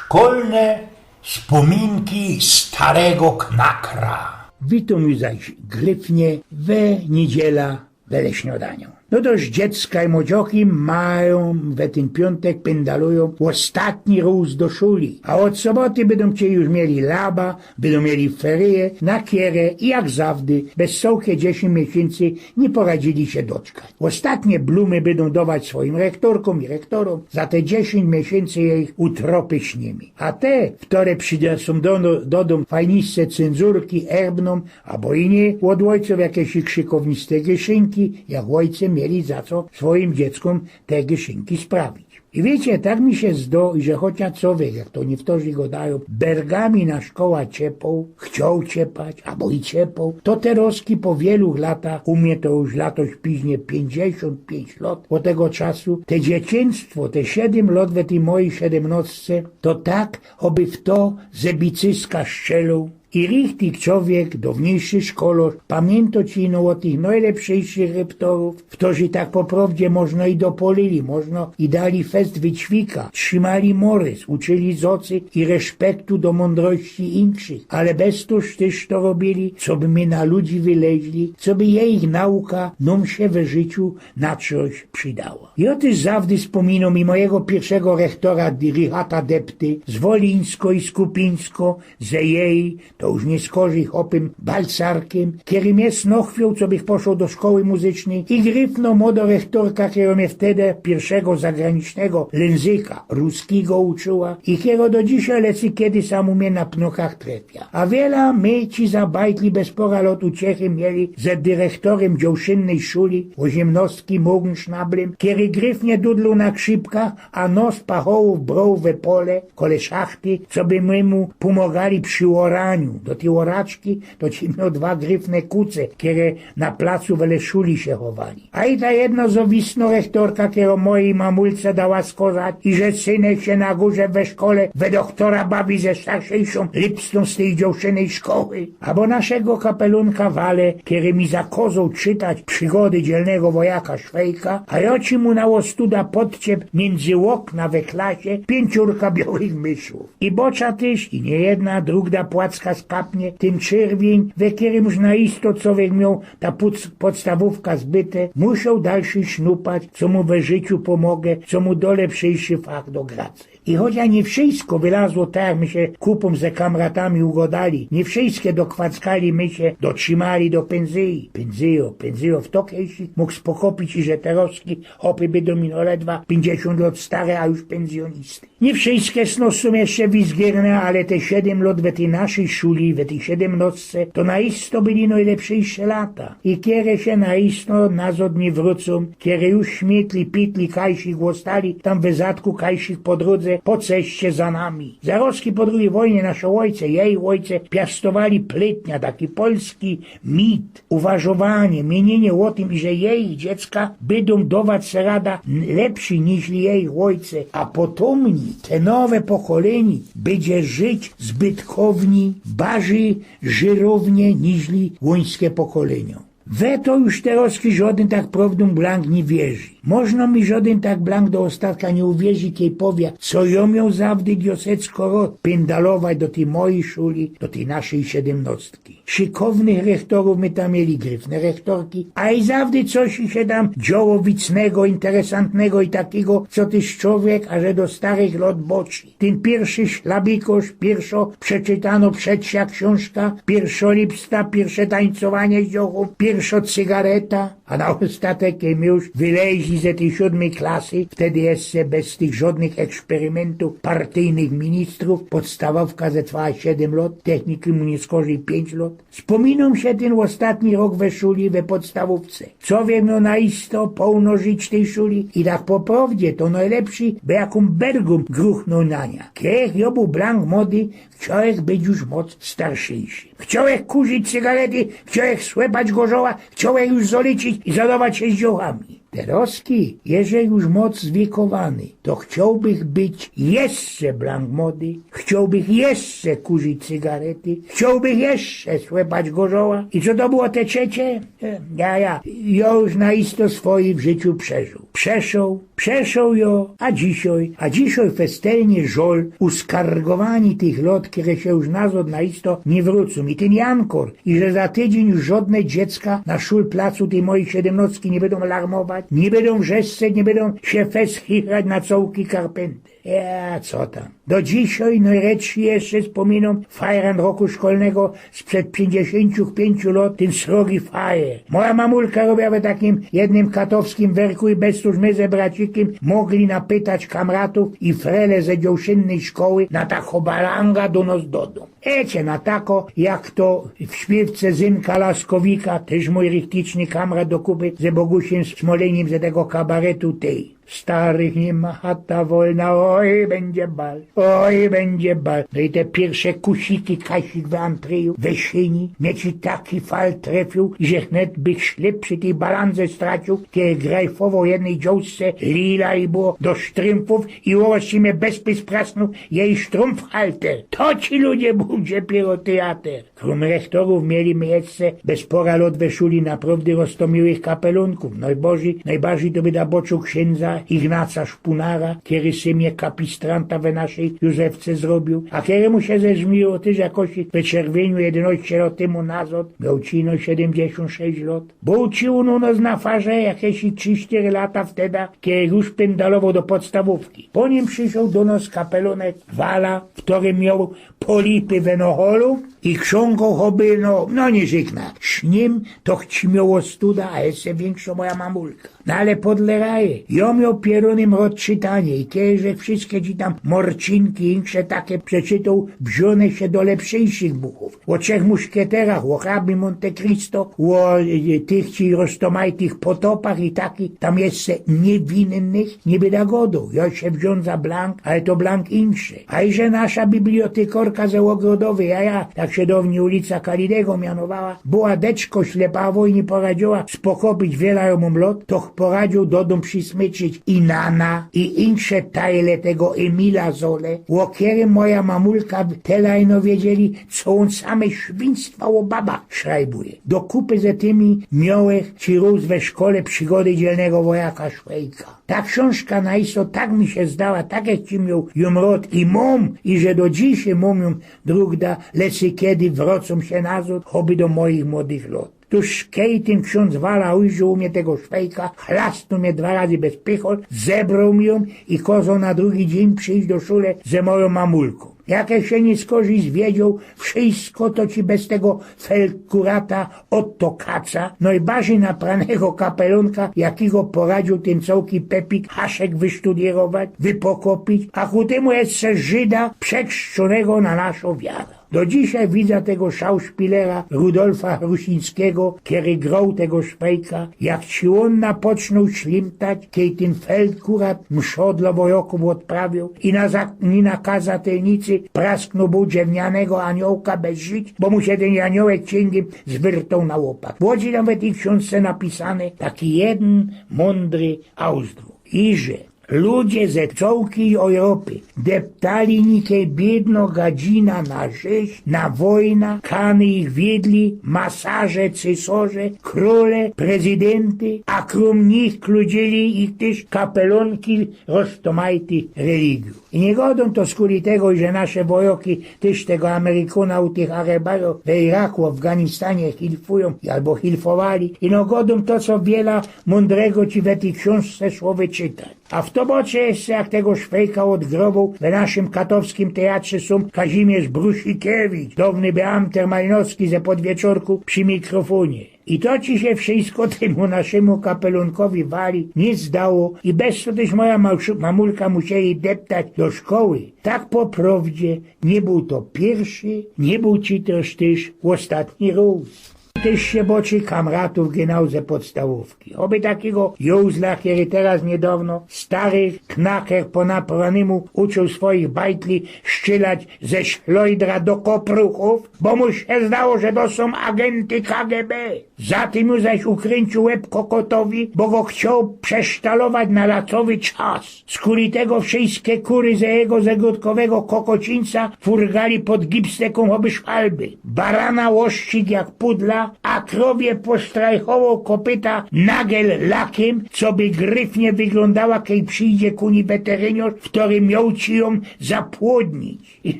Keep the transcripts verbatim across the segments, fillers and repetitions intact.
Szkolne wspōminki starego knakra. Witōm już zaś gryfnie we niedziela wele śniodaniu. No dość dziecka i młodzioki majōm we tyn piōntek pyndalujōm ôstatni rōz do szuli, a ôd soboty bydōm ci już mieli laba, bydōm mieli feryje, na kere i jak zawdy bez cołkie dziesiyńć miesiyncy niy poradziyli sie doczkać. Ôstatnie blumy bydōm dować swojim rechtōrkōm i rechtōrōm za te dziesiyńć miesiyncy jejich utrōpy z nimi. A te, wtore przidōm do, dodōm fajniste cyndzurki, erbnōm, abo i niy, ôd ôjcōw jakeś krzykowniste gyszynki, jak ôjce mieli za co swojim dzieckōm te gyszynki sprawić. I wiycie, tak mi sie zdo, iże chociŏż cowiek, jak to niyktorzy godajōm, bergami na szkoła ciepoł, chcioł ciepać, abo i ciepoł, to terŏzki po wielu latach, u mie to już latoś piźnie piyńćdziesiōnt piyńć lŏt ôd tego czasu, te dzieciynstwo, te siedym lŏt we tyj mojij siedymnŏstce, to tak, ôby w to ze bicyska strzeloł. I richtig cowiek, downiejszy szkolŏrz, pamiyntŏ ci ino ô tych nojlepszyjszych rechtorōw, wtŏrzi tak po prŏwdzie możno i dopolili, możno i dali fest wyćwika, trzimali morys, uczyli zocy i reszpektu do mōndrości inkszych, ale bez to tyż to robiyli, coby my na ludzi wyleźli, coby jejich nauka nōm sie we życiu na coś przidała. Jŏ tyż zawdy spōminōm i mojigo piyrszego rechtora, Richarda Depty, z Wolińsko i Skupińsko, ze jej, to już niy skorzij, chopym balcarkym, kery mie snochwioł, cobych poszoł do szkoły muzycznyj, i gryfno młodo rechtorka, kerŏ mie wtedy piyrszego zagranicznego lynzyka, ruskigo, uczyła i kerŏ do dzisiej lecy, kedy sam u mie na pnokach trefia. A wiela my ci zabajtli bez pora lŏt uciechy mieli ze dyrechtorym dziołszynnyj szuli, ôziymnŏstki Muggensznablym, kery gryfnie dudloł na krzypkach, a nos pachołōw broł we pole, kole szachty, coby my mu pōmogali przi ôraniu. Do tyj ôraczki to ci mioł dwa gryfne kuce, kere na placu wele szuli sie chowali. A i ta jedno zowisno rechtorka, kerŏ mojij mamulce dała skorzać, iże synek sie na gōrze we szkole we dochtora bawi ze starszyjszōm lipstōm z tyj dziołszynnyj szkoły. Abo naszego kapelōnka Wale, kery mi zakozoł czytać Przigody dzielnego wojaka Szwejka, a jŏ ci mu na ôstuda podciep miyndzy ôkna we klasie piyńciōrka biołych myszōw. I bocza tyż, i niyjedna, drugŏ płacka skapnie, tyn czyrwiyń, we kerymś na isto cowiek mioł ta puc-, podstawōwka zbyte, musioł dalszyj sznupać, co mu we życiu pōmoże, co mu do lepszyjszy fach do grace. I choć niy wszysko wylazło tak, jak my sie kupōm ze kamratami ugodali, niy wszyske dokwackali my sie dotrzimali do pynzyji. Pynzyjo, pynzyjo, fto kejsik mōg spokopić, iże terŏzki chopy bydōm ino ledwa piyńćdziesiōnt lŏt stare, a już pynzyjōnisty. Niy wszyske sno sōm jeszcze wizgierne, ale te siedym lŏt we tyj naszyj szuli, we tyj siedymnŏstce, to na isto byli nojlepszyjsze lata. I kere sie na isto nazŏd niy wrōcōm, kere już śmietli, pitli, kajsik ôstali tam we zadku, kajsik po drōdze, po ceście za nami. Zarŏzki po drugij wojnie nasze ôjce, jej ôjce piastowali plytnia, taki polski mit, uważowanie, miynienie ô tym, iże jejich dziecka bydōm dować se rada n-, lepszyj niźli jejich ôjce, a potōmni, te nowe pokolynie, bydzie żyć zbytkowni, barżyj żyrownie niźli ôńskie pokolynie. We to już terŏzki żŏdyn tak prŏwdōm blank niy wierzi. Możno mi żŏdyn tak blank do ôstatka niy uwierzi, kej powiã, co jŏ mioł zawdy diosecko rŏd pyndalować do tyj mojij szuli, do tyj naszyj siedymnŏstki. Szykownych rechtorōw my tam mieli, gryfne rechtorki, a i zawdy coś sie tam dzioło wicnego, interesantnego i takigo, co tyż czowiek, a że do starych lŏt boczi. Tyn piyrszy szlabikŏrz, piyrszŏ przeczytanŏ przedsia ksiōnżka, piyrszŏ lipsta, piyrsze tańcowanie z dziołchōm, piyrszŏ cygareta, a na ôstatek, kej my już wyleźli ze tyj siōdmyj klasy, wtedy jeszcze bez tych żŏdnych eksperymyntōw partyjnych ministrōw, podstawŏwka zetrwała siedym lŏt, technikōm niy skorzij piyńć lŏt. Spōminōm sie tyn ôstatni rok we szuli, we podstawōwce. Cowiek mioł na isto połno żyć tyj szuli i tak po prŏwdzie to nojlepszyj, bo jakōm bergōm gruchnōł na niã. Kej jŏ bōł blank młody, chciołech być już moc starszyjszy. Chciołech kurzić cygarety, chciołech słepać gorzoła, chciołech już zoliczyć i zadować sie z dziołchami. Terŏzki, jeżech już moc zwiekowany, to chciołbych być jeszcze blank młody, chciołbych jeszcze kurzić cygarety, chciołbych jeszcze słepać gorzoła. I co to było te trzecie? E, ja, ja, jŏ już na isto swojij w życiu przeżōł. Przeszōł, Przeszoł jo, a dzisiej, a dzisiej festelnie żol uskargowani tych lot, kere sie już nazod na isto niy wrōcōm. I tyn jankor, i że za tydziyń już żodne dziecka na szulplacu tyj mojij siedymnostki niy bydōm larmować, niy bydōm wrzeszczeć, niy bydōm sie fest chichrać na cołki karpynty. Ja, co tam. Do dzisiej nojreczij jeszcze spominōm fajran roku szkolnego sprzed piyńćdziesiyńciu piyńciu lot, tyn srogi fajer. Moja mamulka robia we takim jednym katowskim werku i bez to my ze bracikiym mogli napytać kamratōw i frele ze Dziołszynnyj szkoły na ta chobalanga do nos dodōm. Ecie na tako, jak to w śpiywce Zynka Laskowika, tyż mōj richticzny kamrat do kupy ze Bogusiym Smolynim ze tego kabaretu tyj. Starych niy ma, chata wolna, oj, bydzie bal, oj, bydzie bal. No i te piyrsze kusiki, kasik we antryju, we szyni, mie ci taki fal trefiōł, że chnet bych ślyb przi tyj balandze straciōł, kej grajfowoł jednyj dziołsce lila i było do sztrymfōw i ôwoż ci mie bez pys prasnōł jej sztrumfhalter. To ci ludzie bōł dopiyro teater. Krōm rechtorōw mieli my jeszcze bez pora lot we szuli naprowdy roztomiłych kapelōnkōw. Nojbożyj, nojbarżyj to byda boczu ksiyndzha Ignaca Szpunara, kery sy mie kapistranta we naszyj Józefce zrobiōł, a kerymu sie ze żmiło tyż jakoś we czerwiyniu jedynŏście lot tymu nazod, mioł ci ino siedymdziesiōnt sześć lot. Bōł ci ōn u nos na farze jakeś trzi sztyry lata wteda, kery już pyndalowoł do podstawōwki. Po nim przyszoł do nos kapelōnek Wala, w kerym mioł polipy we noholu i krzągoł choby, no, no niy rzykna, śnym to chci mioł ôstuda, a jeszcze wiynkszŏ moja mamulka. No ale podle raje, jŏ mioł pierōny mrot czytanie i kejże wszyjske ci tam Morcinki i insze take przeczytoł, wziōne sie do lepszyjszych buchōw. Ô trzech muszkieterach, ô hrabim Monte Cristo, ô, e, tych ci roztomajtych potopach i takich tam jeszcze niywinnych niby da godoł. Jŏ sie wziōn za blank, ale to blank inszy. A iże nasza bibliotykorka ze Ôgrodowyj, ja, ja, tak sie downyj ulica Kalidego mianowała, była deczko ślepa, a wojny poradziyła spokopić wiela jōm lot, to ch poradziōł do dōm przismyczyć i Nana, i insze tajle tego Emila Zole, ô kerym moja mamulka tela ino wiedzieli, co ôn same świństwa ô babach szrajbuje. Do kupy ze tymi miołech ci rōz we szkole Przygody dzielnego wojaka Szwejka. Ta ksiōnżka na isto tak mi sie zdała, tak jak ci mioł jōm rod i mōm, i że do dzisiej mōm jōm drugda, lecy kedy wrōcōm sie nazod, choby do mojich młodych lot. Tōż kej tyn ksiōndz Wala ujrzoł u mie tego Szwejka, chlasnōł mie dwa razy bez pychol, zebroł mi jōm i kozoł na drugi dziyń przijś do szule ze mojōm mamulkōm. Jak sie niy skorzij zwiedzioł, wszyjsko to ci bez tego felkurata Otto Kaca, nojbarżyj napranego kapelōnka, jakigo poradziōł tyn cołki Pepik, haszek wysztudiyrować, wypokopić, a ku tymu jeszcze Żyda przekrzczonego na naszo wiara. Do dzisiej widza tego szausspilera Rudolfa Rusińskigo, kery groł tego Szwejka, jak ci ôn napocznōł ślimtać, kej tyn felkurat mszŏ dlo wojŏkōw ôdprawiōł i na zak-, i na kazatelnicy prasknōł bōł drzewnianego aniołka bez żyć, bo mu sie tyn aniołek ciyngiym zwyrtoł na ôpak. Było ci tam we tyj ksiōnżce napisane taki jedyn mōndry ausdruk. Iże ludzie ze cołkij Ojropy deptali nikej biydno gadzina na rzeź, na wojna, kany ich wiedli, masarze, cysŏrze, krōle, prezydynty, a krōm nich kludzili ich tyż kapelōnki roztomajtych religijōw. I niy godōm to skuli tego, iże nasze wojŏki tyż tego Amerikōna u tych Arabojōw we Iraku, Afganistanie hilfujōm, albo hilfowali. Ino godōm to, co wiela mōndrego ci we tyj ksiōnżce szło wyczytać. A w tobocze jeszcze, jak tego Szwejka ôdgrowoł, we naszym katowskim tejatrze sōm Kazimierz Brusikiewicz, downy beamter malinowski ze Podwieczorku, przi mikrofōnie. I to ci sie wszyjsko tymu naszymu kapelōnkowi Wali niy zdało i bez to tyż moja małszu-, mamulka musieli deptać do szkoły. Tak po prowdzie niy bōł to piyrszy, niy bōł ci tyż, tyż ôstatni rōz. Tyż sie boczy kamratōw genau ze podstawōwki. Oby takigo jōzla, kery teroz niydŏwno, stary knaker po napranymu uczōł swojich bajtli szczylać ze szlojdra do kopruchōw, bo mu sie zdało, że to sōm agynty K G B. Za tym już zaś ukrynczōł łeb kokotowi, bo go chcioł przesztalować na lacowy czas. Skuli tego wszyjske kury ze jego zagrodkowego kokocińca furgali pod gipstekōm choby szwalby. Barana ôszczig jak pudla, a krowie posztrajchowoł kopyta nagel lakym, coby gryfnie wyglōndała, kej przijdzie ku ni weteryniŏrz, wtory mioł ci jōm zapłodnić. I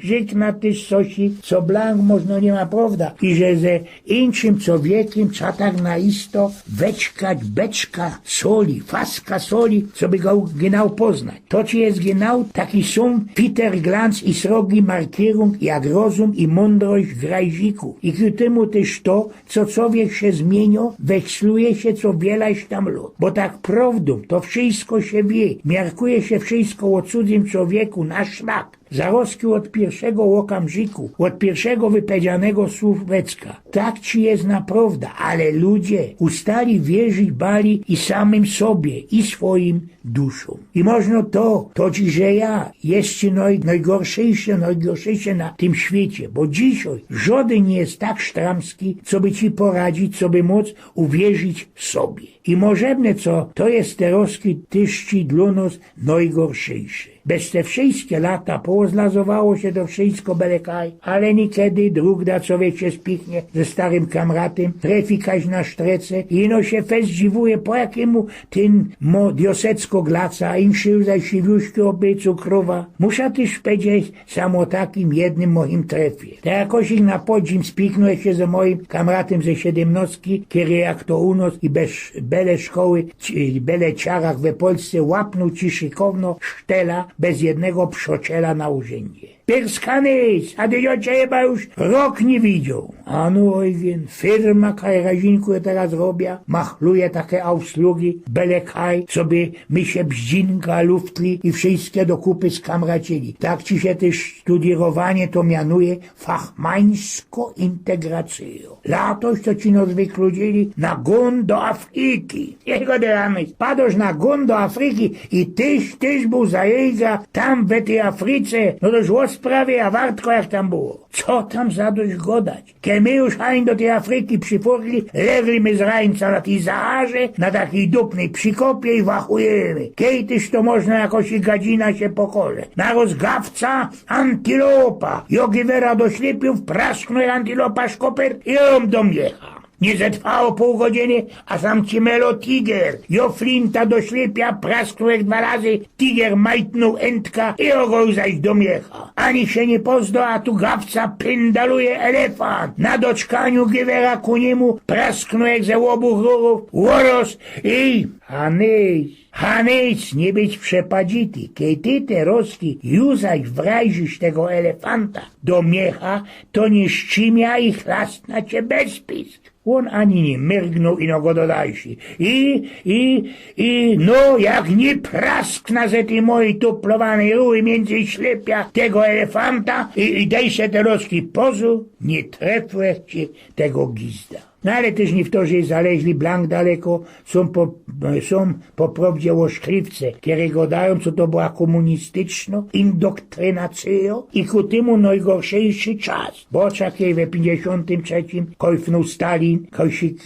rzekł na tyż cosi, co blank możno niy ma prowda, i że ze inkszym cowiekym trza tak na isto weczkać beczka soli, faska soli, coby go genau poznać. To ci je genau taki sōm fiterglanz i srogi markierung jak rozum i mōndrość w grajziku. I ku tymu tyż to, co cowiek sie zmiynio, weksluje sie co wielaś tam lŏt. Bo tak prowdōm to wszysko sie wiy, miarkuje sie wszysko ô cudzym cowieku na szmak. Zarozki ôd piyrszego ôkamrziku, ôd piyrszego wypedzianego słōwecka. Tak ci je na prowda, ale ludzie ustali wierzić bali i samym sobie, i swojim duszōm. I możno to, to ci, że ja, jeszcze noj-, nojgorszyjsze, nojgorszyjsze na tym świecie, bo dzisiej żodyn niy je tak sztramski, coby ci poradzić, coby mōc uwierzić sobie. I możebne co, to je terozki tyż ci dlō nos nojgorszyjsze. Bez te wszyjske lata poozlazowało sie to wszysko bele kaj, ale nikedy drug da cowiek sie spichnie ze starym kamratym, trefi kaś na sztrece i ino sie fest dziwuje, po jakymu tyn mo diosecko glaca, inszy zaś siwiuśki ôbycu krowa. Musza tyż pedzieć sam ô takim jednym moim trefie. Tak jakosik na podzim spichnōł sie ze moim kamratym ze siedymnostki, kery jak to u nos i bez bele szkoły, ci-, bele ciarach we Polsce łapnōł ci szykowno sztela bez jednego przoczela na urzyndzie. Pyrskanyś, a ty jo ciebie już rok niy widzioł. A no, Ojgyn, firma kaj razinku je teroz robia, machluje take ausługi, bele kaj, coby my sie bździnka luftli i wszyjske do kupy skamracili. Tak ci sie tyż studirowanie to mianuje, fachmańsko integracyjo. Latoś to ci nos wykludzili na gōn do Afryki. Jego dyramy, padosz na gōn do Afryki i tyś, tyś bōł za jejga tam we tyj Afryce, no toż ôsprawiej, a wartko jak tam było. Co tam za dość godać? Kej my już hań do tyj Afryki przifurli, legli my z rańca na tyj Zaharze, na takij dupnyj przikopie i wachujymy. Kej tyż to możno jakoś i gadzina sie pokole. Naroz gawca, antilopa. Jo giwera do ślypiōw, prasknōł antilopa szkoper i jōm do miecha. Niy zetrwało pōł godziny, a sam ci melo tiger. Jo flinta do ślypia, prasknōł jak dwa razy, tiger majtnōł entka i jo go zaś do miecha. Ani sie niy pozdo, a tu gawca pyndaluje elefant. Na doczkaniu giwera ku niymu prasknōł jak ze ôbōch rurōw, ôroz i hanyś. Hanyś, niy bydź przepadzity, kej ty terozki ju zaś wrajzisz tego elefanta do miecha, to niy szczimia i chlastna cie bez pisk. Ôn ani niy myrgnōł, ino godo dalszy. I, i, i, no, jak niy praskna ze tyj mojij tuplowanej rury miyndzy ślypia tego elefanta i, i dej se terozki pozōr, niy trefiłech ci tego gizda. No ale tyż niywtorzy zaleźli blank daleko, sōm po, sōm po prowdzie ôszkliwce, kere godajōm, co to była kōmunistyczno indoktrynacyjo i ku tymu nojgorszyjszy czas. Bo czej we piyńćdziesiōntym trzecim kojfnōł Stalin, kajsik,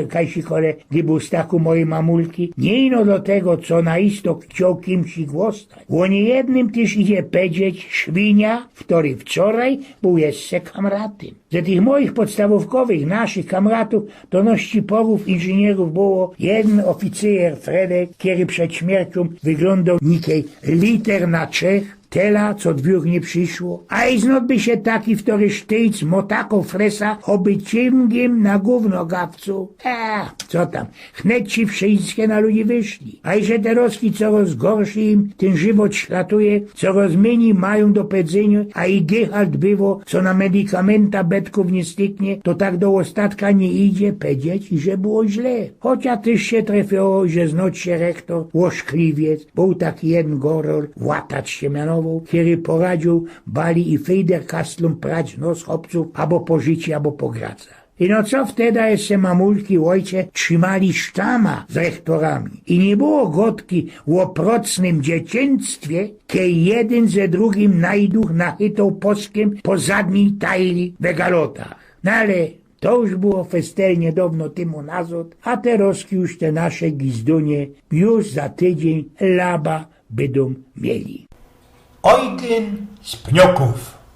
kajsik kole gibōł staku mojij mamulki, niy ino do tego, co na isto chcioł kimś gostać. Ô niym jednym tyż idzie pedzieć świnia, wtory wczoraj bōł jeszcze kamratym. Ze tych mojich podstawōwkowych, naszych kamratōw, to no szczyporōw, inżynierōw było, jedyn ôficyjer Fredek, kery przed śmierciōm wyglōndoł nikej liter na trzech, tela, co dwiōch niy prziszło. A i znod by sie taki, wtory sztyjc motako fresa, choby ciymgym na gōwno gawcu. Ech, co tam, Wnetki wszyjske na ludzi wyszli. A iże terozki coroz gorszy im tyn żywot szlatuje, coroz mynij majōm do pedzynio, a i dycha dbywo, co na medikamenta bedkōw niy styknie, to tak do ôstatka niy idzie pedzieć, iże było źle. Chocia tyż sie trefiło, iże znod sie rechtor ôszkliwiec, bōł taki jedyn gorol, Łatacz sie mianowoł, kery poradziōł bali i fejderkastlōm prać nos chopcōw abo po życiu, abo po gracach. Ino co wteda jeszcze mamulki, ôjce trzimali sztama z rechtorami. I niy było godki ô procnym dzieciństwie, kej jedyn ze drugim najduch nachytoł poskym po zadnij tajli we galotach. No ale to już było festelnie downo tymu nazod, a terozki już te nasze gizdunie już za tydziyń laba bydōm mieli. Ojgyn z Pniokōw.